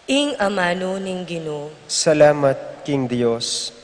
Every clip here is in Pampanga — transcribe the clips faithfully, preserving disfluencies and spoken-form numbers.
Ing amanu ning Ginu. Salamat king Dios.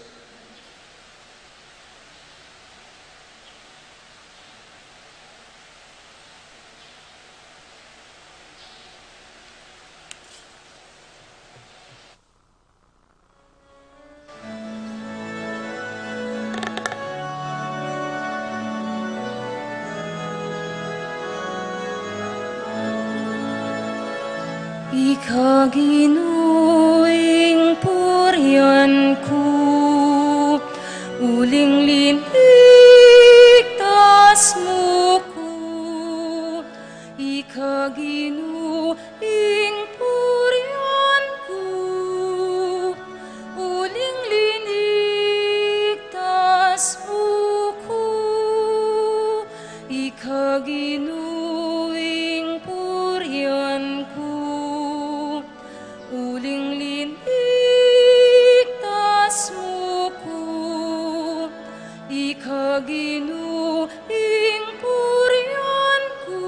Ika Ginu ing purian ku, uling linigtas mu ku. Ika Ginu ing purian ku, uling linigtas mu ku. Ika Ginu ing purian ku, uling linigtas mu ku. Ika Ginu ing purian ku,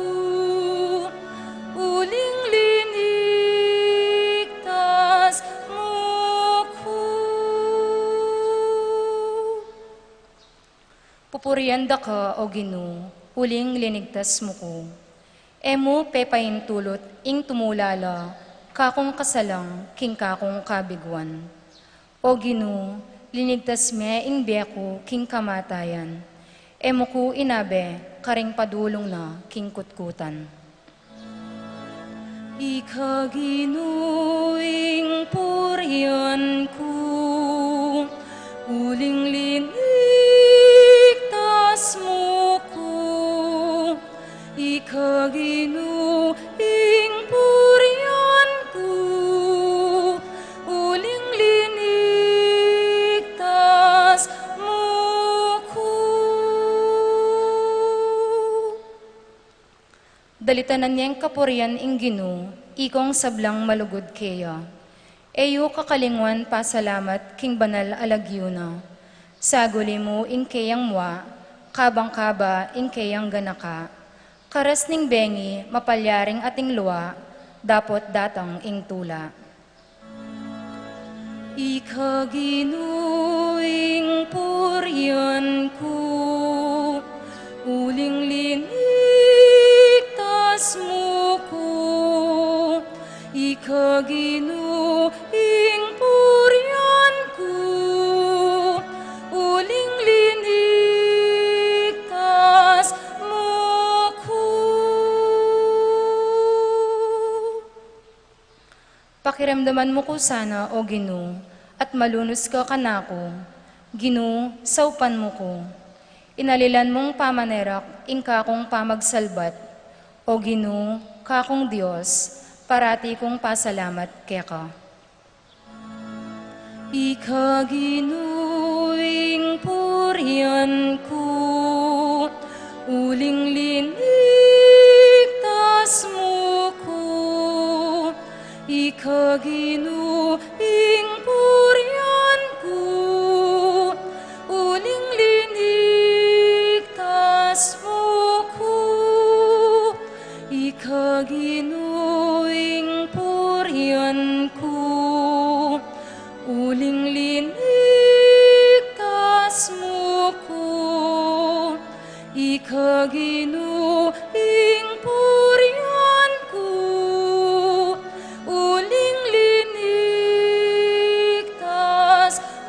uling linigtas mu ku. Pupurian da ka, O Ginu, uling linigtas mu ku. E mu pepaintulut ing tumulala kakung kasalang king kakung kabiguan. O Ginu, linigtas me ing bie ku king kamatayan. E mu ku inabe karing padulung na king kutkutan. Ika Ginu ing purian ku, uling linigtas mu ku. Ika Ginu ing purian ku, uling linigtas mu ku. Dalitanan yeng kapurian ing Ginu, ikong sablang malugud keya. E yu kakalingwan pasalamat king banal a lagyu na. Saguli mu ing keyang mua, kabang kaba ing keyang ganaka. Karas ning bengi mapalyaring ating lua, dapot datang ing tula. Ika Ginu ing purian ku, uling linigtas mu ku. Ika Ginu ing purian ku, uling linigtas mu ku. Pakiramdaman mu ku sana, O Ginu, at malunus ka kanaku. Ginu, saupan mu ku. Inalilan mung pamanerak ing kakung pamagsalbat. O Ginu, kakung Dios, parati kung pasalamat keka. Ika Ginu ing purian ku, uling linigtas mu ku. Ika Ginu ing purian ku, uling linigtas mu ku. Ika Ginu ing purian ku, uling linigtas mu ku. Ika Ginu ing purian ku, uling linigtas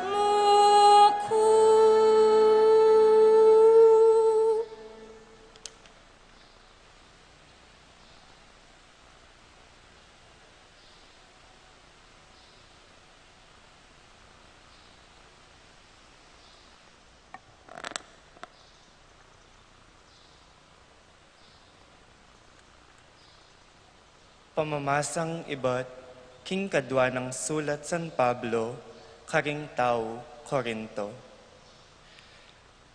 mu ku. Pamamasang ibat king kadua nang sulat San Pablo karing tau Corinto.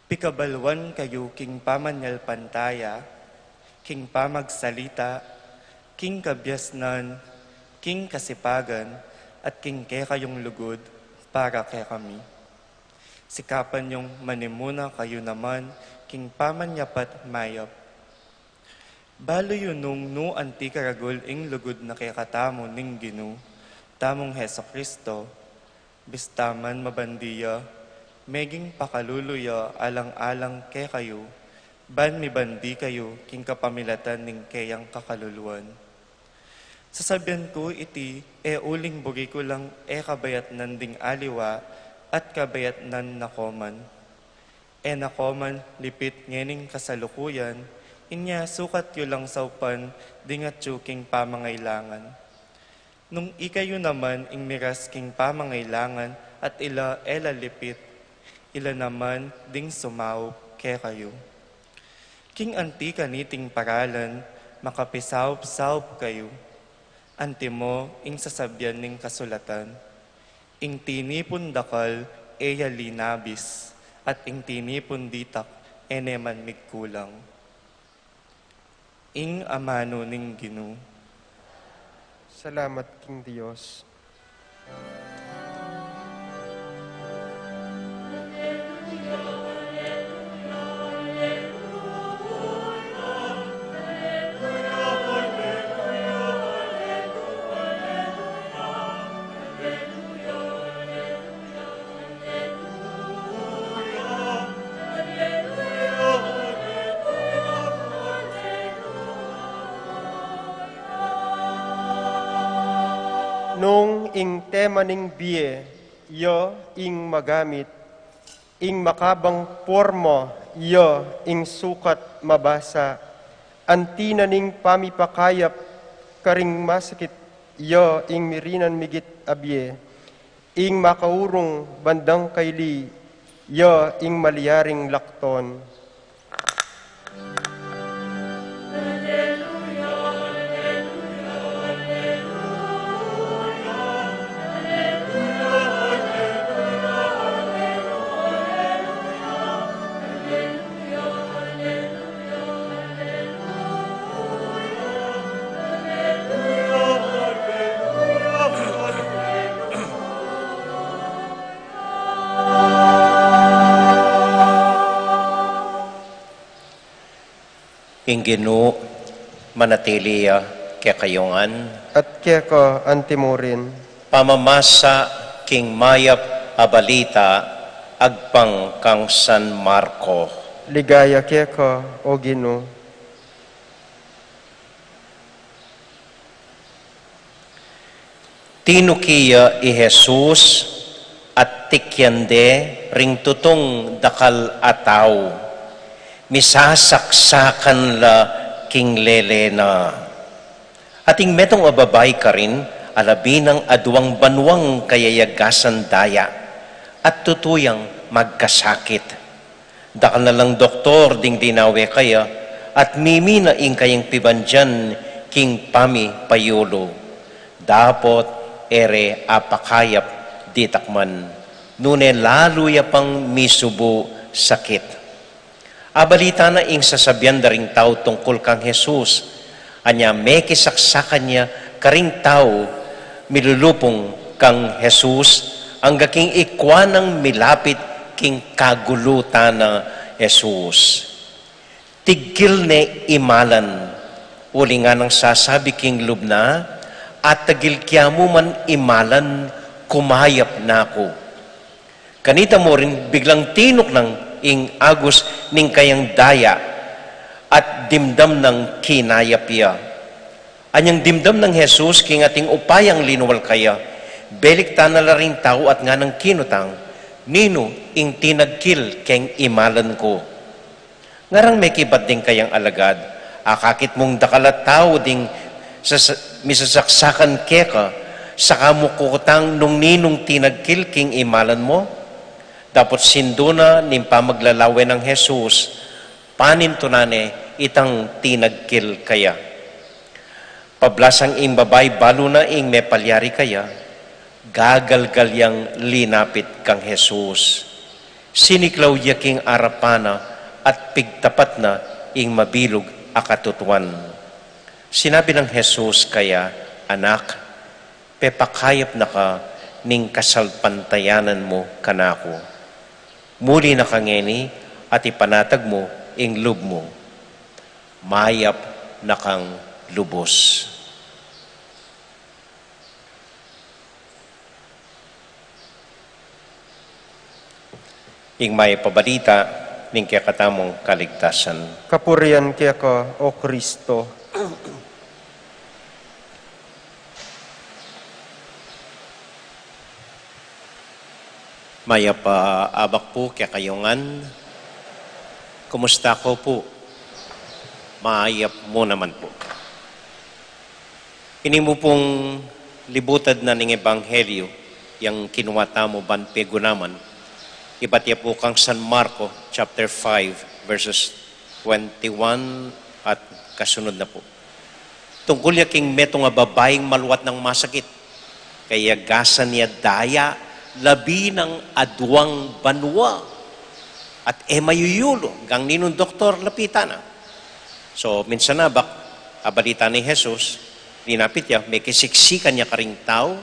Pikabaluan kayu king pamanyalpantaya, king pamagsalita, king kabiasnan, king kasipagan, at king kekayung lugud para kekami. Sikapan yung manimuna kayu naman king pamanyapat mayap. Balu yu nung nu anti karagul ing lugud na kekatamu ning Ginu, tamung Jesucristo, bista man mabandi ya, meging pakalulu ya alang-alang kekayu, ban mibandi kayu king kapamilatan ning keyang kakaluluan. Sasabian ku iti, e uling buri ku lang e kabayatnan ding aliwa at kabayatnan na koman. E na koman lipit ngening kasalukuyan, inya sukat yu lang saupan ding atyu king pamangailangan. Nung ikayu naman ing miras king pamangailangan at ila e la lipit, ila naman ding sumaup kekayu. King anti kaniting paralan, makapisaup-saup kayu. Antimo ing sasabian ning kasulatan, ing tinipun dakal e ya linabis, at ing tinipun ditak e ne man migkulang. Ing amanu ning Ginu. Salamat king Dios. Nung ing tema ning bie ya ing magamit, ing makabang porma ya ing sukat mabasa, anti na ning pamipakayap karing masakit ya ing mirinan migit a bie, ing makaurung bandang kaili ya ing malyaring lakton. Ing Ginu manatili ya kekayu ngan. At keka anti murin. Pamamasa king mayap a balita agpang kang San Marco. Ligaya keka, O Ginu. Tinuki ya i Jesus at tikyan de ring tutung dakal a tau. Misasaksakan la king lele na. At ing metung a babai karin, alabi nang aduang banuang kayayagasan daya, at tutu yang magkasakit. Dakal na lang doktor ding dinawe kaya, at mimina ing kayang pibandian king pamipayulu. Dapot e re apakayap ditak man, nune lalu ya pang misubu sakit. Abalita na ing sasabian da ring tau tungkul kang Jesus, anya mekisaksakan ya karing tau milulupung kang Jesus, angga king ikua nang milapit king kagulutan na Jesus. Tigkil ne imalan, uling nganang sasabi king lub na, atagil kya mu man imalan, kumayap na ku. Kanita mu rin, biglang tinuknang ing agus ning kayang daya at dimdam nang kinayap ya. Anyang dimdam nang Jesus king ating upayang linual kaya, beliktan na la ring tau at nganang kinutang, "Ninu ing tinagkil keng imalan ku?" Ngarang mekibat ding kayang alagad, "Akakit mung dakal a tau ding sasa-, misasaksakan keka, saka mu kukutang nung ninung tinagkil king imalan mu?" Dapot sindu na ning pamaglalawe nang Jesus, panintunan ne itang tinagkil kaya. Pablasang ing babai balu na ing mepalyari kaya, gagalgal yang linapit kang Jesus. Siniklaw ya king arapan na at pigtapat na ing mabilug a katutuan. Sinabi nang Jesus kaya, "Anak, pepakayap na ka ning kasalpantayanan mu kanaku. Muli na ka ngeni at ipanatag mu ing lub mu." Mayap na kang lubus. Ing mayap a balita ning kekatamung kaligtasan. Kapurian keka, O Kristo. Mayap a abak pu kekayu ngan. Kumusta ko pu? Mayap mu naman pu. Ini mu pung libutad na ning Ebanghelyo, yang kinua tamu ban pegunaman, ibat ya pu kang San Marco chapter five, verses twenty-one at kasunod na pu. Tungkul ya king metung a babaing maluat nang masakit. Kayagasan ya daya labi nang aduang banua. At e mayuyulu, gang ninung doktor lapitan na. So, minsan abak, abalita ne i Jesus, linapit ya, mekisiksikan ya karing tau,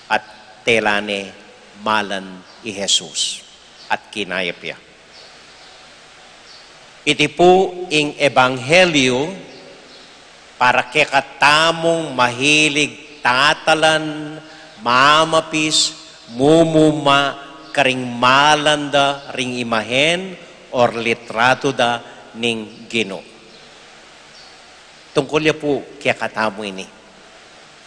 at tela ne malan i Jesus, at kinayap ya. Iti pu ing ebanghelyo para kekatamung mahilig tatalan, mamapis, mumuma karing malan da ring imahen or litratu da ning Ginu. Tungkul ya pu kekatamu ini.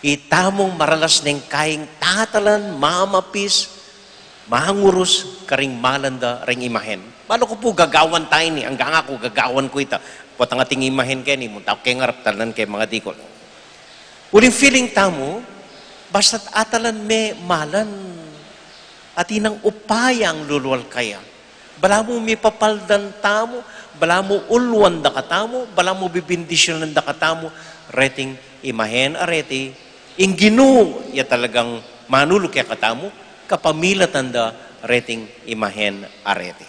Itamung maralas neng kaing tatalan, mamapis, mangurus karing malan da ring imahen. Balu ku pu gagawan ta ini, anggang aku gagawan ku ita. Potang ating imahen keni, munta ku keng arap, talnan ke mangadikul. Uling feeling tamu, basta't atalan me malan. Atin nang upayang lulual kaya. Balamu mipapaldan tamu, balamu uluan da katamu, balamu bibindisyonan da katamu, reting imahen a reti, ing Ginu ya talagang manulu kekatamu, kapamilatan da reting imahen a reti.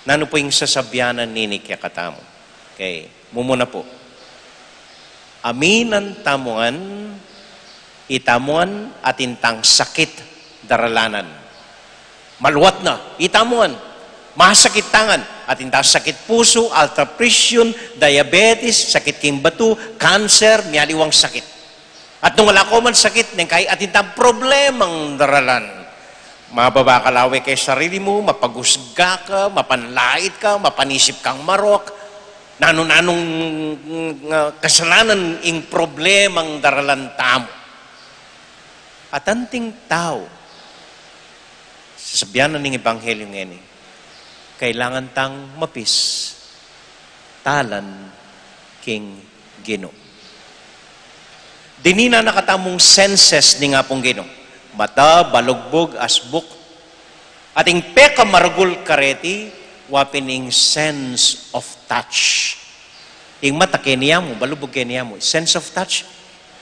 Nanu pu ing sasabyan na nini kekatamu? Okay, mumuna pu. Aminan tamu ngan, itamu ngan atin tang sakit daralanan. Maluat na, itamu ngan. Masakit ta ngan, atin tang sakit pusu, alta presyon, diabetes, sakit king batu, cancer, mialiwang sakit. At nung ala ko man sakit, neng kai atin tang problemang daralan. Mababa ka lawe keng sarili mu, mapagusga ka, mapanlait ka, mapanisip kang marok, nanu-nanung, mm, kasalanan ing problemang daralan tamu. At anting tau, sasabyan na ning ebanghelyo ngeni, kailangan tang mapis, talan king Ginu. Dininan na katamung senses ning Apung Ginu. Mata, balugbug, asbuk. At ing pekamaragul kareti, wa pin ing sense of touch. Ing mata keni ya mu, balugbug keni ya mu. Sense of touch,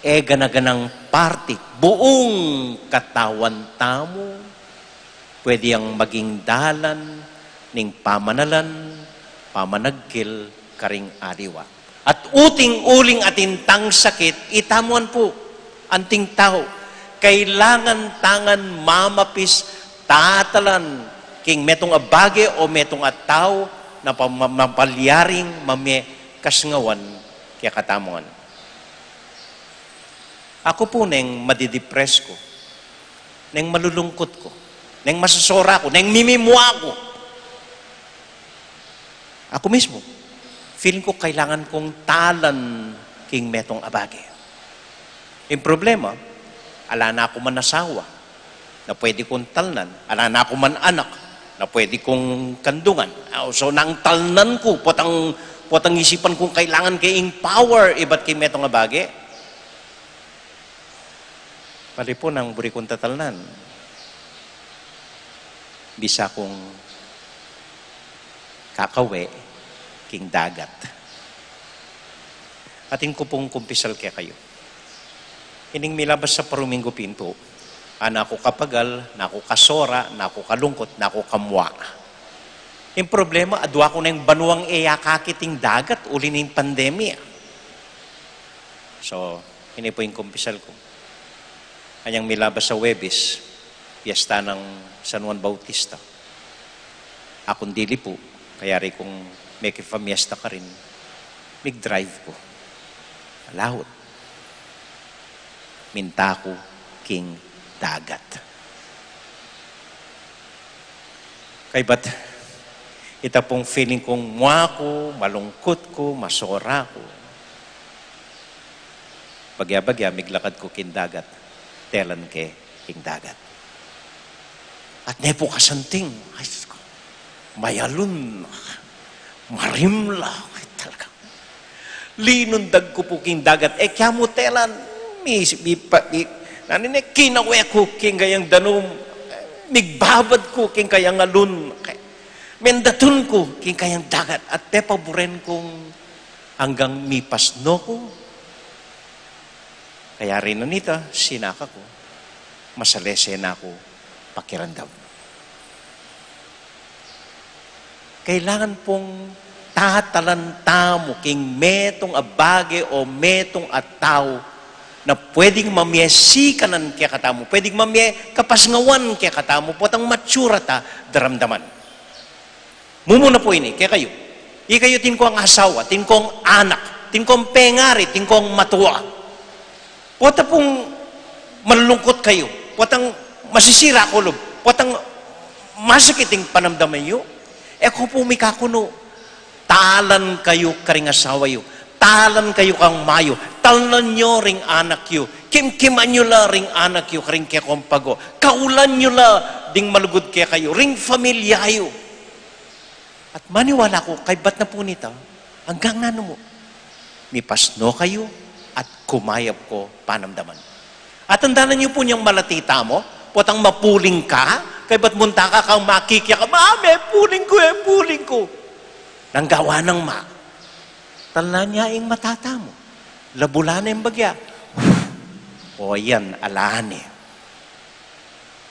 e gana-ganang parti, buung katawan tamu. Pwede yang maging dalan ning pamanalan, pamanagkil karing aliwa. At uting uling atin tang sakit, itamu ngan pu, anting tau, kailangan ta ngan mamapis, tatalan king metung a bage o metung a tau na pa-, ma-, mapalyaring mamie kasngawan kekatamu ngan. Aku pu neng madidepress ku, neng malulungkut ku, neng masasora ku, neng mimimua ku. Aku mismu, feeling ku kailangan kung talan king metung a bage. Ing problema, ala na ku man asawa na pwede kung talnan, ala na ku man anak na pwede kung kandungan. Ah, so nang talnan ku, potang, potang isipan kung kailangan ke ing power ibat king metung a bage. Pali pu nang buri kung tatalnan, bisa kung kakawe king dagat. Atin ku pung kumpisal kekayu. Ining milabas sa paruminggu pin pu, a naku kapagal, naku kasora, naku kalungkut, naku kamua. Ing problema, adua ku neng banuang e ya kakit ing dagat, uli ning pandemya. So, ini pu ing kumpisal ku. Anyang milabas a Huwebes, piyesta nang San Juan Bautista. Akung dili pu, kayari kung mekipamiesta karin, mig-drive ku. Malahut. Minta ku king dagat. Kaybat ita pung feeling kung mua ku, malungkut ku, masora ku. Bagya-bagya, miglakad ku king dagat, telan ke king dagat. At ne pu kasanting, ay, Diyos ku, mayalun, marimla, ay, talaga. Linundag ku pu king dagat, e kya mu telan, mi, mi, pa, mi, nanu ne, kinawe ku king kayang danum, migbabad ku king kayang alun, mendatun ku king kayang dagat, at pepaburen kung anggang mipasno ku. Kaya rin na nita, sinaka ku, masalese na ku pakiramdam. Kailangan pung tatalan tamu king metung a bage o metung a tau na pwedeng mamie sikanan kekatamu, pwedeng mamie kapasnawan kekatamu, potang matsura ta daramdaman. Mumuna pu ini kekayu. Ikayu atin kong asawa, atin kong anak, atin kong pengari, atin kong matua. Pota pung malungkut kayu, potang masisira ku lub, potang masakit ing panamdaman yu, e ko pu mikakunu, talan kayu karing asawa yu, talan kayu kang mayu, talnan yu ring anak yu, kimkiman yu la ring anak yu karing kekong pago, kaulan yu la ding malugud kekayu, ring familia yu. At maniwala ku, kaybat na pu nita, anggang nanu mu, mipasno kayu at kumayap ko panamdaman. At tandanan yu pu niyang malati tamu, potang mapuling ka, kaybat munta ka kang makikya ka, "Ma, me puling ku, e puling ku." Nang gawa nang ma, talnan ya ing mata tamu. Labula ne ing bagya. O yan, ala ne.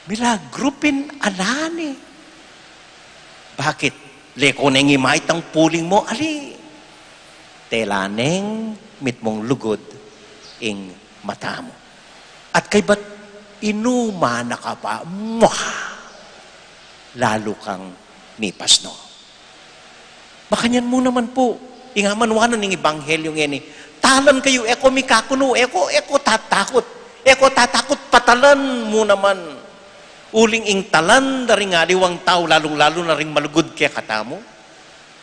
Milagru pin, ala ne. Bakit? Leko neng ima itang puling mu, ali. Tela neng mitmung lugud ing mata mu. At kaybat inuma na ka pa, mwah! Lalu kang mipasno. Makanyan mu naman pu, ing amanuanan ning ebanghelyo ngeni, talan kayu, e ko mikakunu, e ko, e ko tatakut, e ko tatakut, patalan mu naman. Uling ing talan da ring aliwang tau, lalung-lalu na ring malugud kekatamu,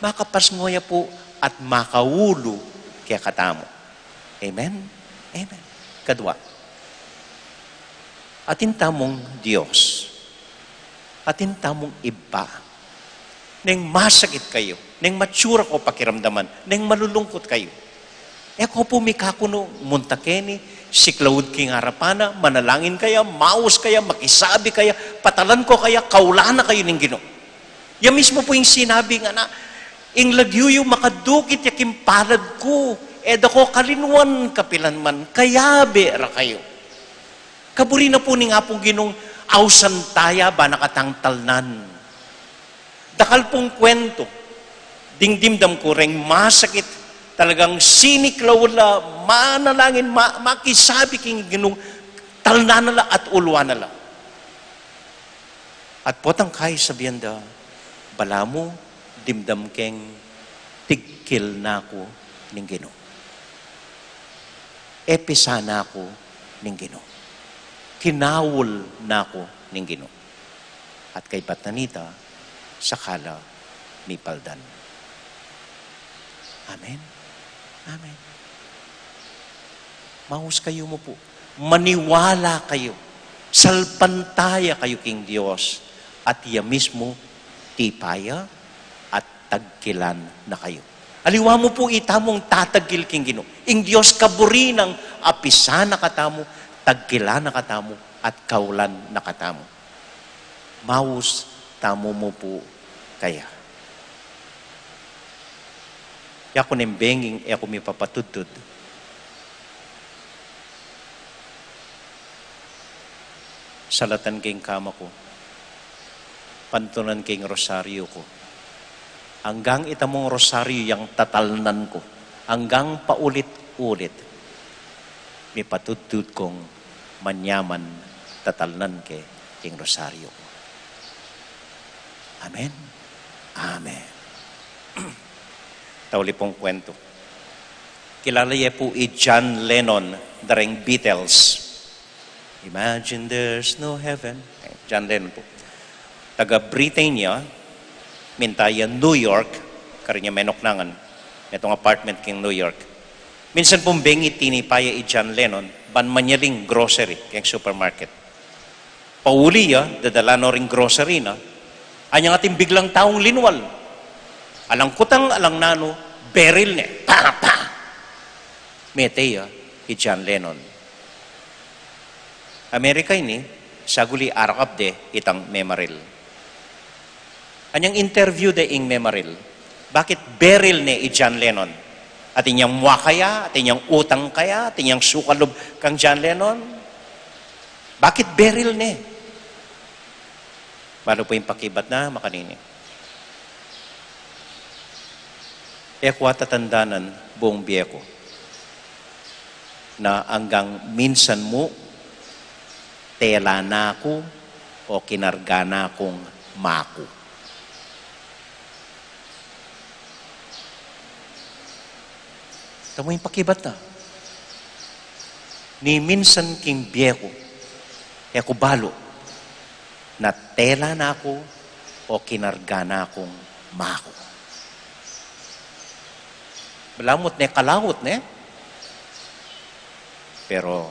makapasno ya pu at makaulu kekatamu. Amen? Amen. Kadua, atin tamung Dios, atin tamung Ibpa, neng masakit kayu, neng matsura ko pakiramdaman, neng malulungkut kayu, e ko pu mikakunu, munta keni, siklaud king arapan na, manalangin kaya, maus kaya, makisabi kaya, patalan ko kaya, kaulan na kayu ning Ginu. Ya mismu pu ing sinabi ngana, ing lagyu yu makadukit ya king palad ku, e da ko kalinwan kapilanman, kayabe ra kayu. Kaburi na pu ning Apung Ginung ausan taya, ba na katang talnan. Dakal pung kwentu, ding dimdam ku reng masakit, talagang siniklaud la, manalangin, ma-, makisabi king Ginung, talnan na la at uluan na la. At potang kayi sabian da, balamu dimdam keng tigkil na ku ning Ginu. Episa na ku ning Ginu. Kinaul na ku ning Ginu. At kaybat na nita, saka la mipaldan. Amen. Amen. Maus kayu mu pu. Maniwala kayu. Salpantaya kayu king Dios. At iya mismu tipa ya at tagkilan na kayu. Aliwa mu pu itamung tatagkil king Ginu. Ing Dios kaburi nang apisan na katamu, tagkilan na katamu, at kaulan na katamu. Maus tamu mu pu kaya. Yaku neng benging, e ku mipapatudtud. Salatan ke ing kama ku. Pantunan ke ing rosaryu ku. Anggang itamung rosaryu yang tatalnan ku. Anggang paulit-ulit. Mipatudtud kung manyaman tatalnan ke ing rosaryu ku. Amen. Amen. Tauli pung kwentu. Kilala ye pu i John Lennon, da reng Beatles. Imagine there's no heaven. Eh, John Lennon pu. Taga Britain ya, Minta ya New York, karin ya menuknangan, metung apartment king New York. Minsan pung bengi tinipa ya i John Lennon, ban manyaling grocery, keng supermarket. Pauli ya, dadala no ring grocery na, anyang ating biglang taung linwal. Alang kutang, alang nanu, beril ne. Pa! Pa! Mete ya, i John Lennon. Amerika ini, saguli arakap de, itang memaril. Anyang interview de ing memaril, bakit beril ne i John Lennon? Atin yang mua kaya, atin yang utang kaya, atin yang sukalub kang John Lennon? Bakit beril ne? Balu pu ing pakibat na makanini. E ku atatandanan buung bie ku na anggang minsan mu tela na ku o kinarga na kung maku. Tamu ing pakibat na. Ni minsan king bie ku, e ku balu na tela na ku o kinarga na kung maku. Balamut ne, kalaut ne. Pero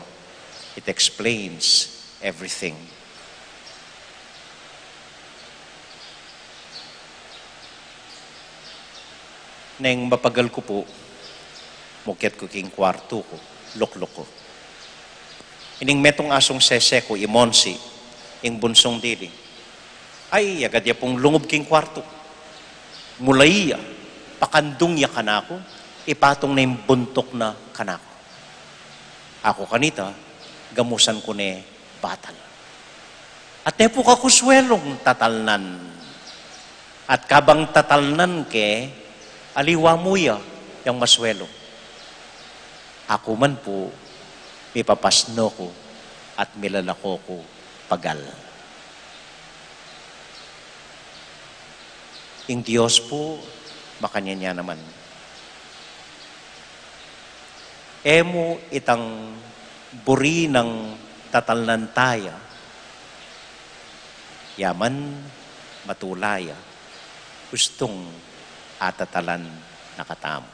it explains everything. Neng mapagal ku pu, mukyat ku king kuartu ku, lukluk ku. Ining metung asung sese ku, i Monsi, ing bunsung dili. Ay, agad ya pung lungub king kuartu. Mulai ya, pakandung ya kanaku, ipatung ne ing buntuk na kanaku. Aku kanita, gamusan ku ne batal. At e pu kaku suelung tatalnan. At kabang tatalnan ke, aliwa mu ya yang masuelu. Aku man pu, mipapasno ku at milalako ku pagal. Ing Dios pu, makanyan ya naman. E mu itang buri nang tatalnan taya, ya man matula ya, ustung atatalan na katamu.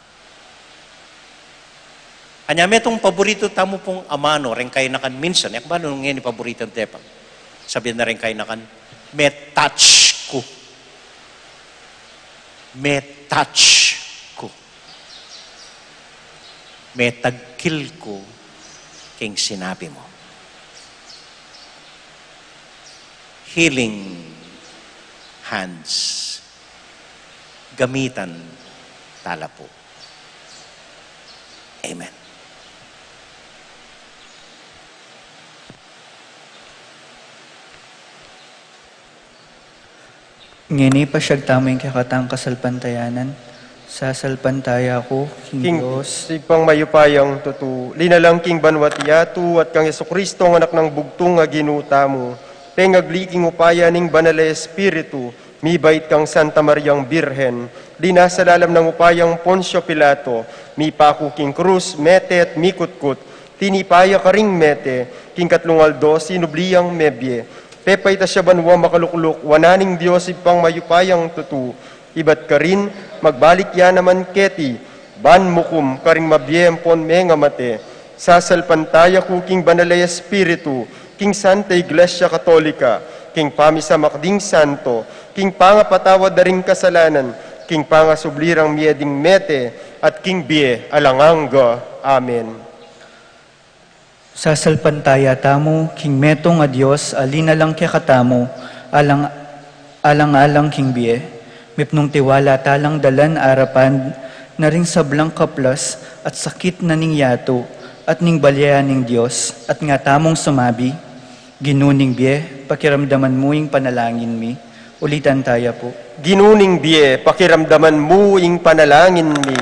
Anya metung paburitu tamu pung amanu, reng kainakan minsan, e ku balu nung ngeni paburitan te pa. Sabian na reng kainakan, "Me-touch ku. Me-touch ku. Metagkil ku king sinabi mu." Healing hands. Gamitan tala pu. Amen. Ngeni, pasyag tamu ing kekatang kasalpantayanan. Sasalpantaya ku king King Dios. Ibpang mayupayang tutu, linalang king banwa't yatu, at kang Jesucristo, ang Anak nang bugtung a Ginu tamu, pengagli king upaya ning Banal a Espiritu, mibait kang Santa Mariang Birhen, linasa lalam nang upayang Poncio Pilato, mipaku king krus, mete at mikutkut, tinipa ya karing mete, king katlung aldo sinubli yang mebie, pepaitas ya banua makalukluk wanan ning Dios Ibpang mayupayang tutu, ibat karin magbalik ya naman keti, ban mukum karing mabie ampon mengamate. Sasalpantaya ku king Banal a Espiritu, king Santa Iglesia Katolika, king pamisamak ding santo, king pangapatawad da ring kasalanan, king pangasubli rang mie ding mete, at king bie alang angga. Amen. Sasalpantaya tamu king metung a Dios a linalang kekatamu, alang, alang-alang king bie, mipnung tiwala talang dalan arapan na ring sablang kaplas at sakit na ning yatu at ning balya ning Dios, at nga tamung sumabi, "Ginu ning bie, pakiramdaman mu ing panalangin mi." Ulitan taya pu. "Ginu ning bie, pakiramdaman mu ing panalangin mi."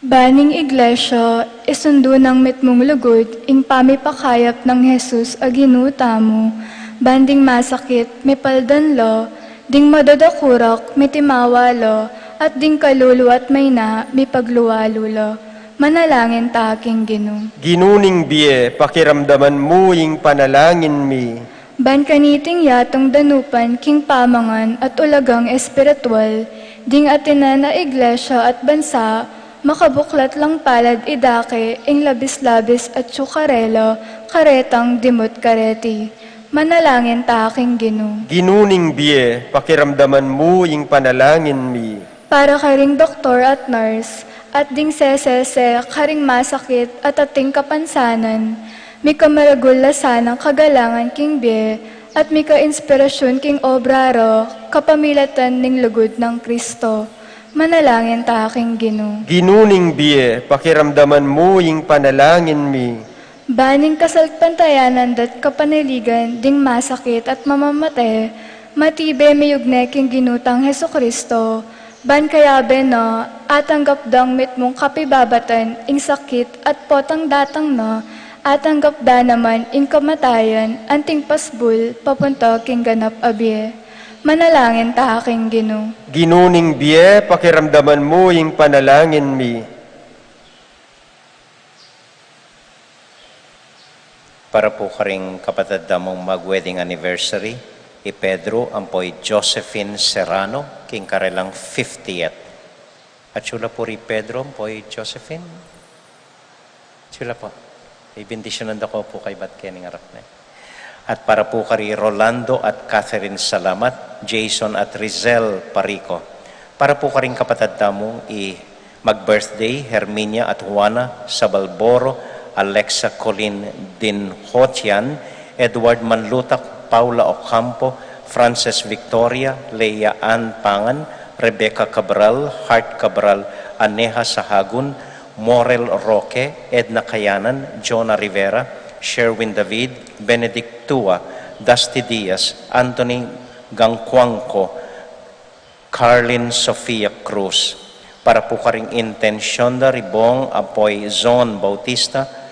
Ban ing Iglesia, isundu nang mitmung lugud ing pamipakayap nang Jesus a Ginu tamu, ban ding masakit, mipaldan la, ding madadakurak, mitimawa la, at ding kalulu at mayna, mipagluwalu la. Manalangin ta king Ginu. Ginu ning bie, pakiramdaman mu ing panalangin mi. Ban kaniting yatung danupan king pamangan at ulagang espiritual, ding atinan a iglesia at bansa, makabuklat lang palad idake ing labis-labis atyu karela karetang dimut kareti. Manalangin ta king Ginu. Ginu ning bie, pakiramdaman mu ing panalangin mi. Para karing doktor at nurse, at ding sesese karing masakit at ating kapansanan, mika maragul la sanang kagalangan king bie, at mika inspirasyun king obra ra, kapamilatan ning lugud nang Kristo. Manalangin ta king Ginu. Ginu ning bie, pakiramdaman mu ing panalangin mi. Ban ing kasalpantayanan dat kapanaligan ding masakit at mamamate, matibe miyugne king Ginu tang Jesukristo, ban kayabe na atanggap dang mitmung kapibabatan ing sakit at potang datang na atanggap da naman ing kamatayan anting pasbul papunta king ganap a bie. Manalangin ta king Ginu. Ginu ning bie, pakiramdaman mu ing panalangin mi. Para pu karing kapatad da mung mag-wedding anniversary, i Pedro ampo i Josephine Serrano, king karelang fiftieth. Atyu la pu ri Pedro ampo i Josephine? Atyu la pu. Ibindisyunan da ko pu kaybat keni ngarap ne. At para pu kari Rolando at Catherine Salamat, Jason at Rizel Parico. Para pu karing kapatad da mung i mag-birthday, Herminia at Juana Sabalboro, Alexa Colin Dinhotian, Edward Manlutak, Paula Ocampo, Frances Victoria, Leia Ann Pangan, Rebecca Cabral, Hart Cabral, Aneha Sahagun, Morel Roque, Edna Kayanan, Jonah Rivera, Sherwin David, Benedict Tua, Dusty Diaz, Anthony Gangcuangco, Carlin Sofia Cruz. Para pu karing intensyon da ri Bong ampo i Zon Bautista,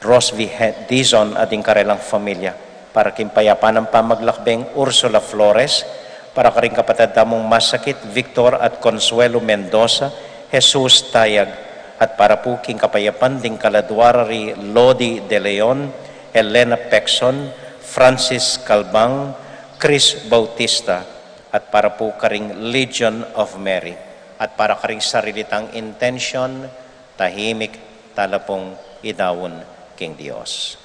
Rosvi He-, Dizon at ding karelang familia. Para king payapan nang pamaglakbeng Ursula Flores, para karing kapatad da mung masakit Victor at Consuelo Mendoza, Jesus Tayag, at para pu king kapayapan ding kaladua ra ri Lodi De Leon, Elena Pexon, Francis Calbang, Chris Bautista, at para pu karing Legion of Mary, at para karing sarili tang intensyon, tahimik tala pung idaun king Dios.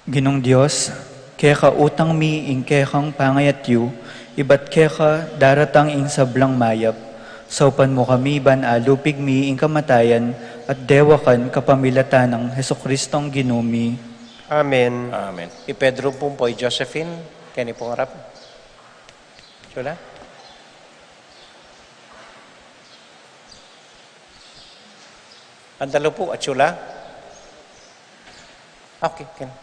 Ginung Dios, keka utang mi ing kekang pangayatyu, ibat keka daratang ing sablang mayap, saupan mu kami ban alupig mi ing kamatayan at dewakan kapamilatan nang Jesucristong Ginu mi. Amen. Amen. I Pedro pu ampo i Josephine, keni pung arap. Atyu la? Andalo pu, atyu la? Okay, keni.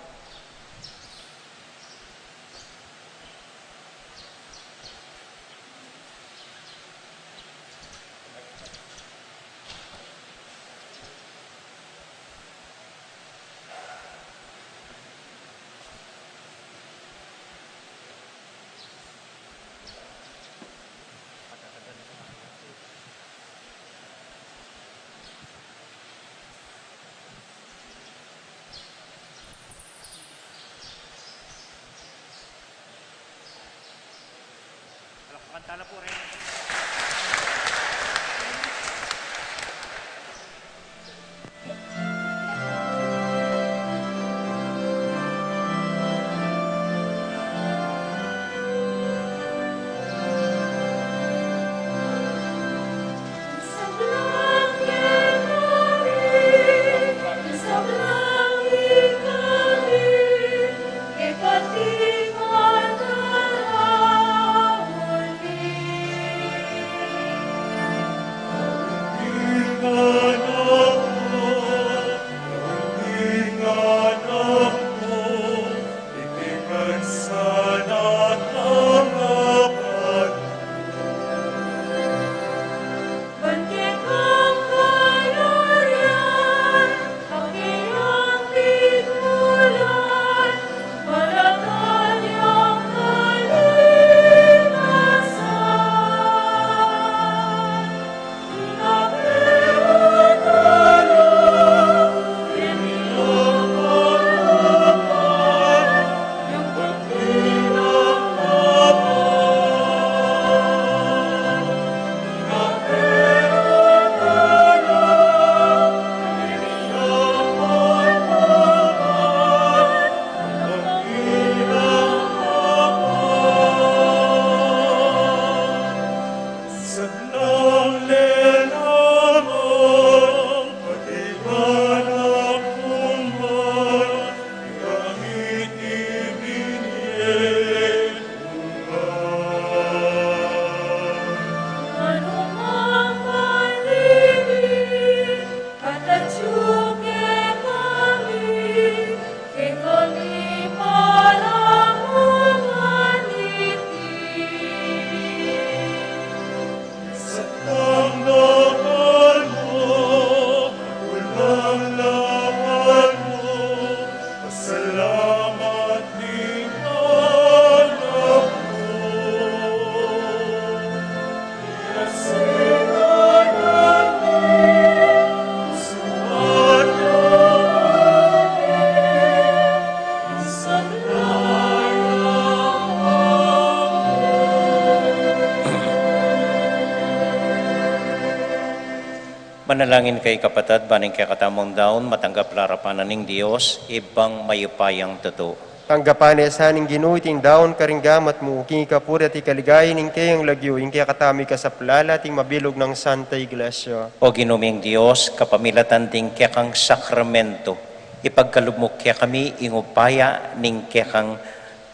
Manalangin kayu, kapatad, ban ing kekatamung daun matanggap la arapan na ning Dios, Ibpang mayupayang tutu. Tanggapan na sa ning Ginu iting daun karing gamat mu, king kapurian at ikaligaya ning kayang lagyu, ing kekatamung kasaplalan at ing mabilug nang Santa Iglesia. O Ginu ming Dios, kapamilatan ding kekang sakramento, ipagkalub mu kekami ing upaya ning kekang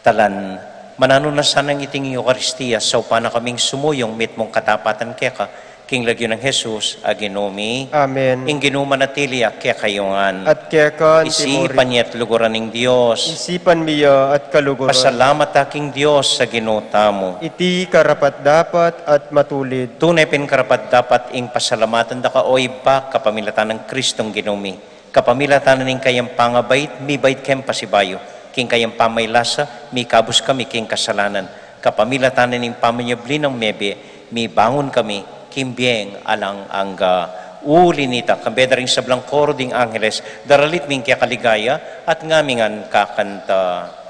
talan. Mananu na sanang iting Eukaristia, saupan na kaming sumuyung mitmung katapatan keka, king lagyu nang Jesus a Ginu mi. Amen. Ing Ginu manatili ya kekayu ngan. At keka naman. Isipan ye at luguran ning Dios. Isipan mi ya at kaluguran. Pasalamat ta king Dios a Ginu tamu. Iti karapat-dapat at matulid. Tune pin karapat-dapat ing pasalamatan da ka, o Ibpa, kapamilatan nang Kristong Ginu mi. Kapamilatan na ning kayang pangabait, mibait keng pasibayu, king kayang pamaylasa, mikabus kami king kasalanan. Kapamilatan na ning pamanyubli nang mebie, mibangun kami king bieng alang angga. Uli nita, kambe da ring sablang koro ding angeles, daralit mi ing kekaligaya, at ngamingan kakanta.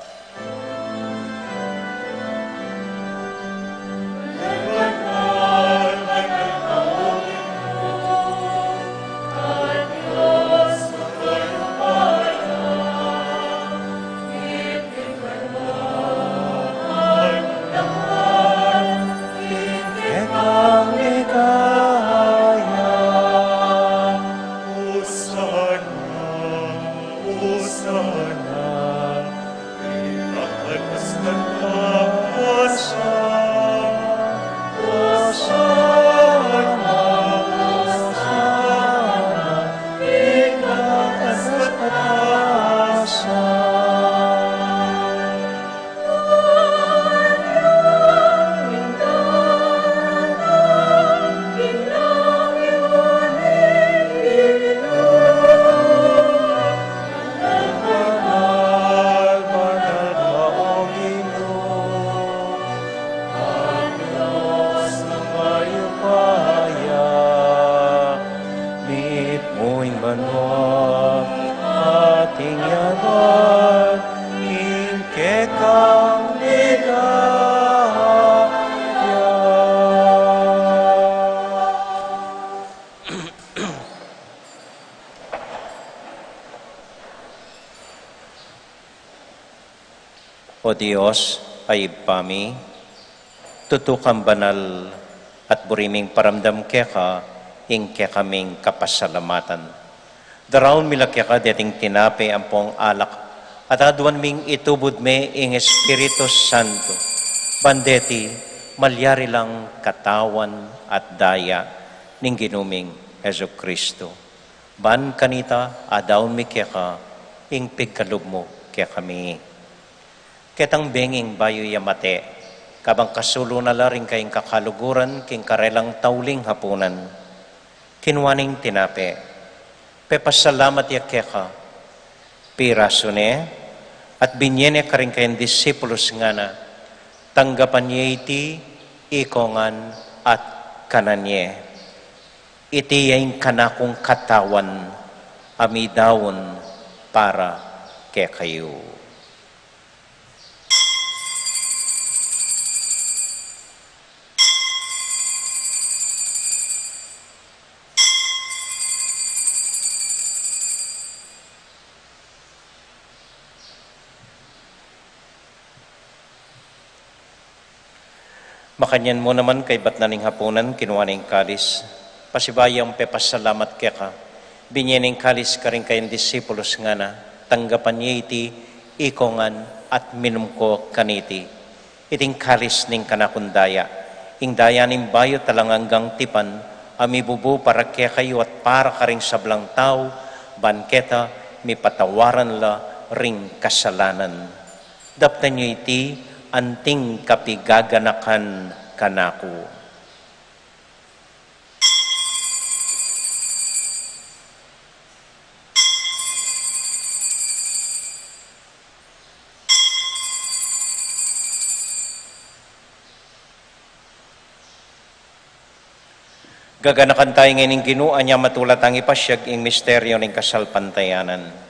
Mitmu ing banua at ing yabat king kekang ligaya. O Dios, a Ibpa mi, tutu kang banal at buri ming paramdam keka ing kekaming kapasalamatan. Daraun mi la keka deting tinape ampong alak, at aduan ming itubud me ing Espiritu Santo, ban deti malyari lang katawan at daya ning Ginu ming Jesucristo. Ban kanita, adaun mi keka ing pigkalub mu kekami. Ketang benging bayu ya mate, kabang kasulu na la ring kayang kakaluguran king karelang tauling hapunan, kinua ne ing tinape, pepasalamat ya keka, pirasu ne, at binie ne karing kayang disipulus, ngana, tanggapan ye iti ikong ngan at kanan ye. Iti ya ing kanakung katawan a midaun para kekayu. Makanyan mu naman, kaybat na ning hapunan, kinua ne ing kalis, pasibayu yang pepasalamat keka, binie ne ing kalis karing kayang disipulus, ngana, tanggapan ye iti ikong ngan at minum ko kaniti. Iti ing kalis ning kanakung daya, ing daya ning bayu at alang anggang tipan, a mibubu para kekayu at para karing sablang tau, ban keta mipatawaran la ring kasalanan. Daptan yu iti anting kapigaganakan kanaku. Gaganakan taya ngeni ing Ginu, anya matula tang ipasiag ing misteryu ning kasalpantayanan.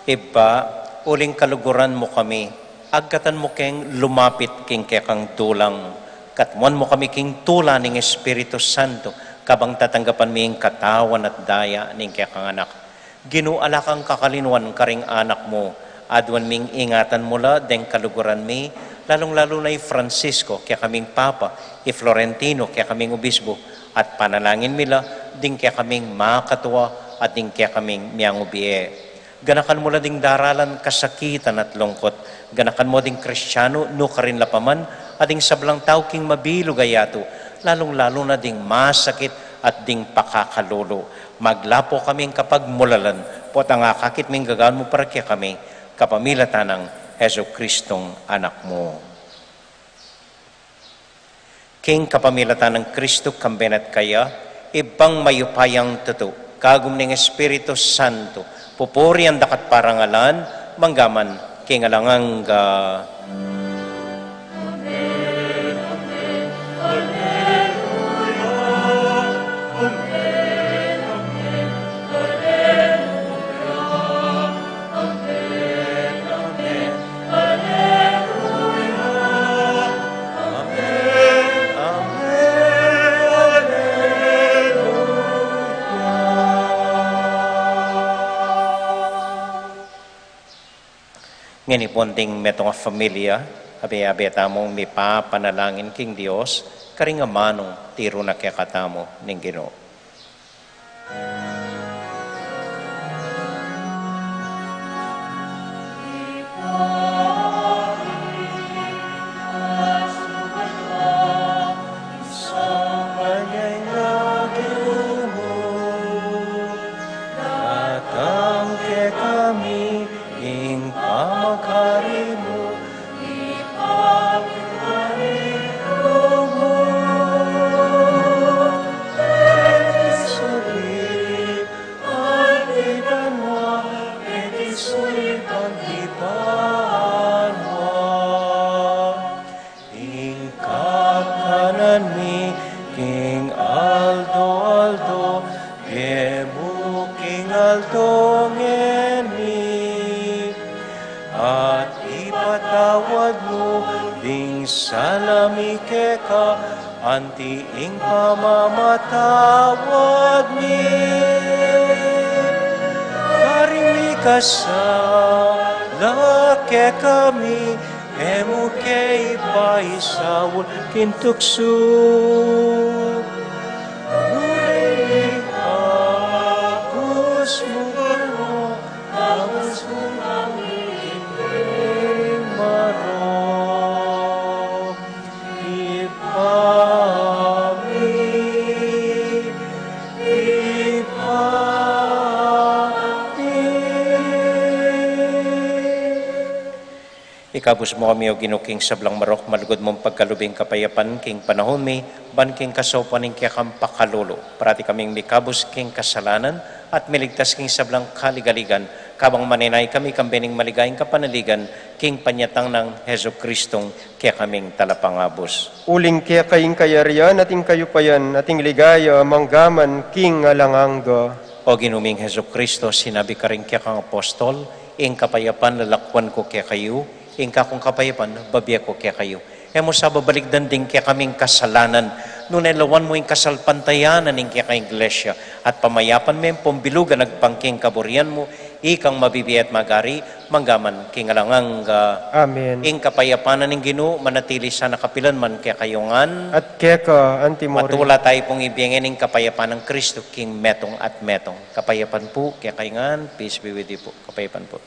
Ibpa, uling kaluguran mu kami, agkatan mu keng lumapit king kekang dulang, katmuan mu kami king tula ning Espiritu Santo, kabang tatanggapan mi ing katawan at daya ning kekang Anak. Ginu, ala kang kakalinuan karing anak mu, aduan ming ingatan mu la deng kaluguran mi, lalung-lalu na i Francisco, kekaming Papa, i Florentino, kekaming Obispo, at panalangin mi la ding kekaming makatua at ding kekaming miangubie. Ganakan mu la ding daralan kasakitan at lungkut. Ganakan mu ding Kristiano, nukarin la pa man, at ding sablang tau king mabilug a yatu, lalung-lalu na ding masakit at ding pakakalulu. Maglapo kaming kapagmulalan, potang akakit ming gagawan mu para kekami, kapamilatan nang Jesucristong Anak mu. King kapamilatan nang Kristo, kambe na at kaya, Ibpang mayupayang tutu, kagum ning Espiritu Santo, pupurian da ka at parangalan, mangga man king alang angga. Ngeni pung ding metung a familia, abe-abe tamung mipapanalangin king Dios, karing amanung tiru na kekatamu ning Ginu. Datang kekami ing pamagari mu, ipapikari mu, sulip, antipan mu, iti sulip, antipan mu. Ing kakanan mi king aldo-aldo, ibie mu king aldo ngeni. At ipatawad mu ding sala mi keka, anti ing pamamatawad mi karing mikasala kekami, e mu ke ipaisaul king tuksu, nune ikabus mu kami, ikabus mu kami king marok. Ibpa mi, Ibpa mi. Ikabus mu kami, O Ginu, king sablang marok, malugud mung pagkalub ing kapayapan king panahun mi, ban king kasaupan ning kekang pakalulu, parati kaming mikabus king kasalanan, at miligtas king sablang kaligaligan, kabang maninaya kami kambe ning maligayang kapanaligan, king panyatang nang Jesucristong kekaming Talapangabus. Uling keka ing kayarian, at ing kayupayan, at ing ligaya, mangga man king alang angga. O Ginu ming Jesucristo, sinabi karing kekang apostol, ing kapayapan lalakwan ku kekayu, ing kakung kapayapan babie ku kekayu. E mu sa babalikdan ding kekaming kasalanan, nune lawan mu ing kasalpantayanan ning kekang Iglesia, at pamayapan me ing pumbilugan agpang king kaburian mu, ikang mabibie at magari, mangga man king alang angga. Amen. Ing kapayapan na ning Ginu manatili sana kapilan man kekayu ngan. At keka anti mu rin. Matula tayu pung ibie ngeni ing kapayapan nang Kristo king metung at metung. Kapayapan pu kekayu ngan, peace be with you pu. Kapayapan pu.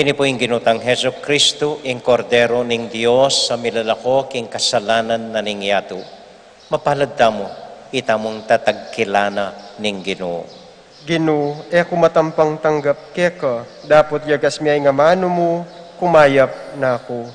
Ini pu ing Ginu tang Jesucristo, ing Kordero ning Dios, a milalako king kasalanan na ning yatu. Mapalad tamu, itamung tatagkilan na ning Ginu. Ginu, e ku matampang tanggap keka, dapot yagas me ing amanu mu, kumayap na ku.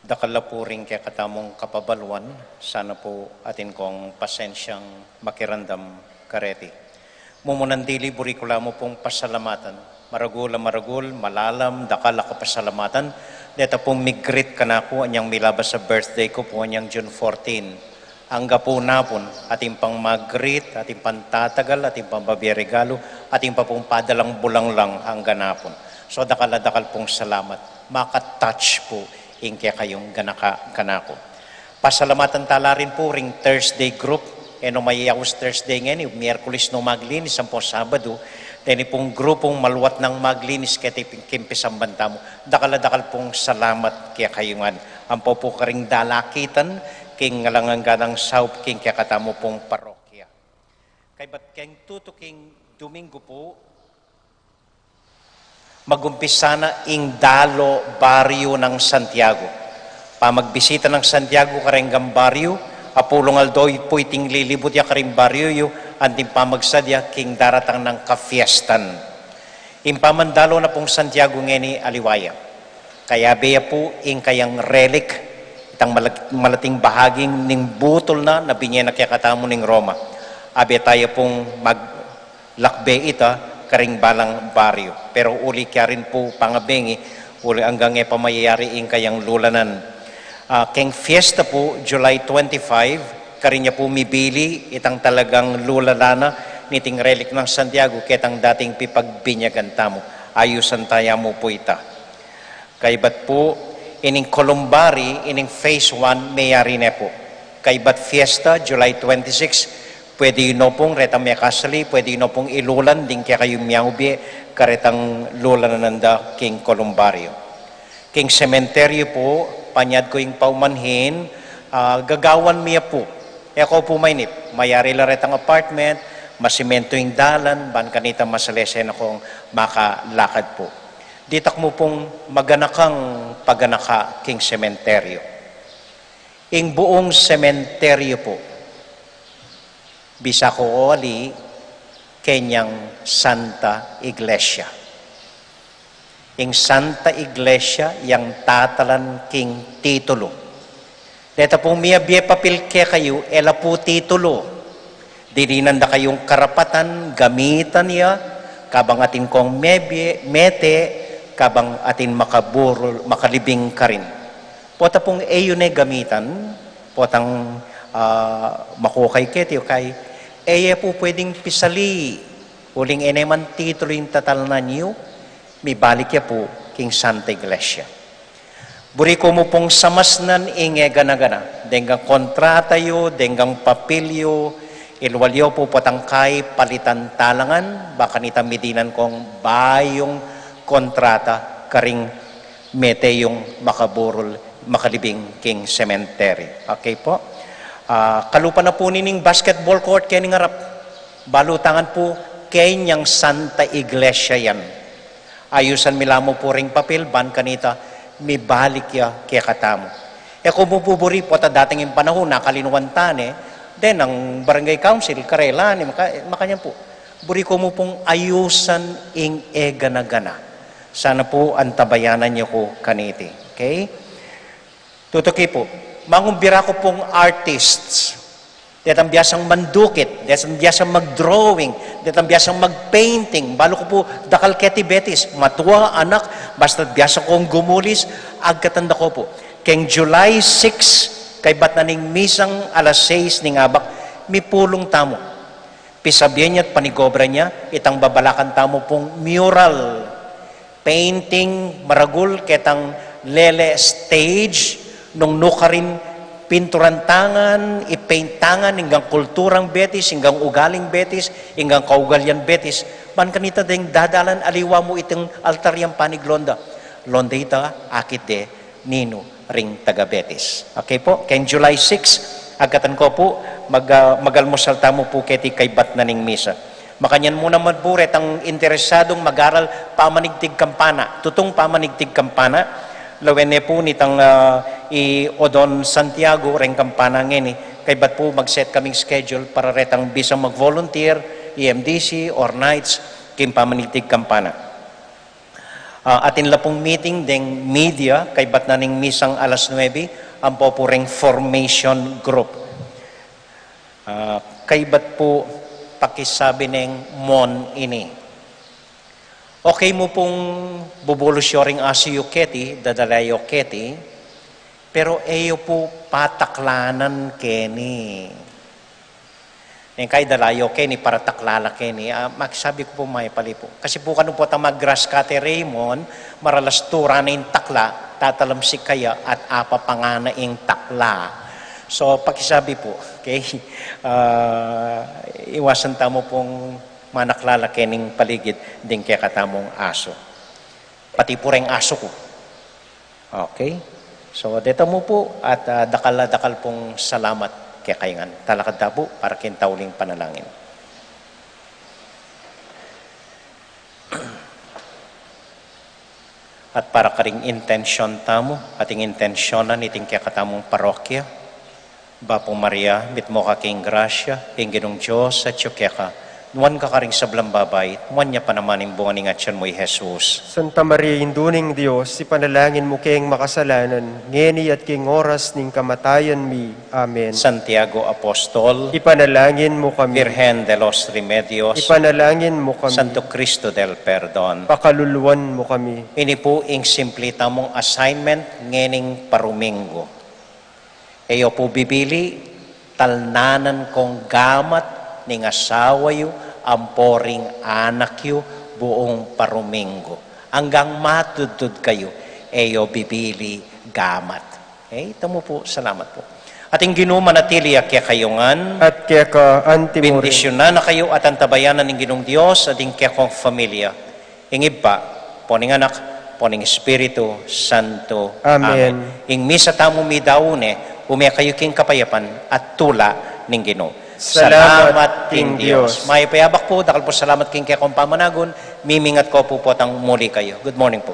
Dakal la pu ring kekatamung kapabaluan, sana pu atin kong pasensyang makiramdam kareti. Mumunan dili, buri ku la mu pung pasalamatan. Maragul a maragul, malalam, dakal a kapasalamatan. Deta pung mig-greet kanaku, anyang milabas a birthday ku pu anyang June fourteen. Angga pu napun, atin pang mag-greet, atin pang tatagal, atin pang babie regalu, atin pa pung padalang bulanglang angga napun. So, dakal a dakal pung salamat. Maka-touch pu ing kekayung ganaka kanaku. Pasalamatan ta la rin pu ring Thursday group, e no mayayaus Thursday ngeni, Miyerkules no maglinis, ampong Sabadu, deni pung grupung maluat nang maglinis keti king pisamban tamu. Dakal a dakal pung salamat kekayu ngan. Ampo pu karing dalakitan, king alang angga nang saup king kekatamu pung parokya. Kaybat keng tutuking Duminggu pu, magumpisa na ing dalo baryu nang Santiago. Pamagbisita nang Santiago kareng anggang baryu, apulung aldo pu iting lilibut ya karing baryu yu, anting pamagsadya king daratang nang kafiestan. Ing pamandalo na pung Santiago ngeni aliwa ya. Kayabe ya pu ing kayang relic, itang malag-, malating bahaging ning butul na, na binye na kekatamu ning Roma. Abe taya pung mag-, lakbe ita karing balang baryu. Pero uli kaya rin pu pangabengi, uli anggang e pa mayayari ing kayang lulanan. Ah, keng fiesta pu, July twenty-five, karin ya pu mibili itang talagang lulanan na niting relic nang Santiago, ketang dating pipagbinyagan tamu. Ayusan taya mu pu ita. Kaybat pu, ining columbary, ining phase one, meyari ne pu. Kaybat fiesta, July twenty-six, Pwede yu no pung retang mekasali, pwede yu no pung ilulan ding kekayu miaubie karetang lulanan da king kolumbario. King sementeryo pu, panyad ku ing paumanhin, ah, gagawan mi ya pu. E ko pu mainip, mayari la retang apartment, masimento ing dalan, ban kanita masalese na kung makalakad pu. Ditak mu pung maganakang paganaka king sementeryo. Ing buung sementeryo pu, bisa ku ali, kenyang Santa Iglesia. Ing Santa Iglesia yang tatalan king titulu. Deta pung miabie papil kekayu, e la pu titulu. Didinan da kayung karapatan gamitan ya, kabang atin kong mebie, mete, kabang atin makaburul, makalibing karin. Pota pung e yu ne gamitan, potang, ah, makukay keti o kay, e ye pu pwedeng pisali, uling e ne man titulu ing tatalanan yu, mibalik ya pu king Santa Iglesia. Buri ku mu pung samasnan ing e gana-gana, denggang kontrata yu, denggang papil yu, ilual yu pu potang kay palitan talangan, ba kanita midinan kong bayung kontrata karing mete yung makaburul, makalibing king sementeryo. Okay pu? Ah, kalupa na pu nining basketball court keni ngarap. Balu tangan pu, kenyang Santa Iglesia yan. Ayusan mi la mu pu ring papil, ban kanita mibalik ya kekatamu. E ku mu pu buri, pota dating ing panahun, nakalinuan ta ne, den ing barangay council, karela ne, maka-, makanyan pu. Buri ku mu pung ayusan ing e gana-gana. Sana pu antabayanan yu ku kaniti. Okay? Tutuki pu, mangumbira ku pung artists. Detang biasang mandukit, detang biasang mag-drawing, detang biasang mag-painting. Balu ku pu dakal keti betis, matua, anak, basta biasa kong gumulis, agkatan da ku pu. Keng July six, kaybat na ning misang alas sais ning abak, mipulung tamu. Pisabie ne at panigobra ne, itang babalakan tamu pung mural, painting, maragul ketang lele stage, nung nukarin pinturan tangan, i-paint tangan, inggang kulturang betis, inggang ugaling betis, inggang kaugalian betis, ban kanita deng dadalan aliwa mu iting altar yang paniglonda. Londa ita, akit de, ninu ring taga Betis. Okay pu, keng July six, agkatan ku pu, mag-, ah, mag-almusal tamu pu keti kaybat na ning misa. Makanyan mu naman pu retang interesadung mag-aral pamanigtig kampana, tutung pamanigtig kampana, lawen ne pu nitang, ah, i Odon Santiago reng kampana ngeni, kaybat pu mag-set kaming schedule para retang bisang mag-volunteer, E M D C, or nights, king pamanigtig kampana. Ah, atin la pung meeting deng media, kaybat na ning misang alas nuebe, ampo pu reng formation group. Ah, kaybat pu pakisabi neng mon ini. Okay mu pung bubulus yu ring asu yu keti, dadala yu keti, pero e yu pu pataklanan keni. Neng kay dala yu keni para takla la keni, ah, makisabi ku pu mayap ali pu. Kasi pu kanu pu ta mag-grass cutter, Raymond, maralas tura na ing takla, tatalamsik kaya at apapanga na ing takla. So, pakisabi pu, okay? Ah, iwasan tamu pung manakla la kening paligid ding kekatamung asu. Pati pu reng asu ku. Okay? So, deta mu pu at, ah, dakal a dakal pung salamat kekayu ngan. Talakad ta pu para king tauling panalangin. At para karing intensyon tamu, ating intensyonan iting kekatamung parokya, Bapu Maria, mitmu ka king grasya, ing Ginung Dios atyu keka, nuan ka karing sablang babai, nuan ya pa naman ing bunga ning atyan mu, i Jesus. Santa Maria, Indu ning Dios, ipanalangin mu keng makasalanan, ngeni at king oras ning kamatayan mi. Amen. Santiago Apostol, ipanalangin mu kami. Virgen de los Remedios, ipanalangin mu kami. Santo Cristo del Perdon, pakaluluan mu kami. Ini pu ing simple tamung assignment ngening paruminggu. E yu pu bibili, talnanan kong gamat ning asawa yu, ampo ring anak yu, buung paruminggu. Anggang matudtud kayu, e yu bibili gamat. Okay, ita mu pu, salamat pu. At ing Ginu manatili ya kekayu ngan. At keka anti mu rin. Bendisyunan na kayu at antabayanan ning Ginung Dios at ing kekong familia. Ing Ibpa, ampo ning Anak, ampo ning Espiritu Santo. Amen. Amen. Ing misa tamu midaun ne, ume kayu king kapayapan at tula ning Ginu. Salamat king Dios. Mayap a abak pu, dakal pu salamat king kekong pamanagun, mimingat ko pu potang muli kayu. Good morning pu.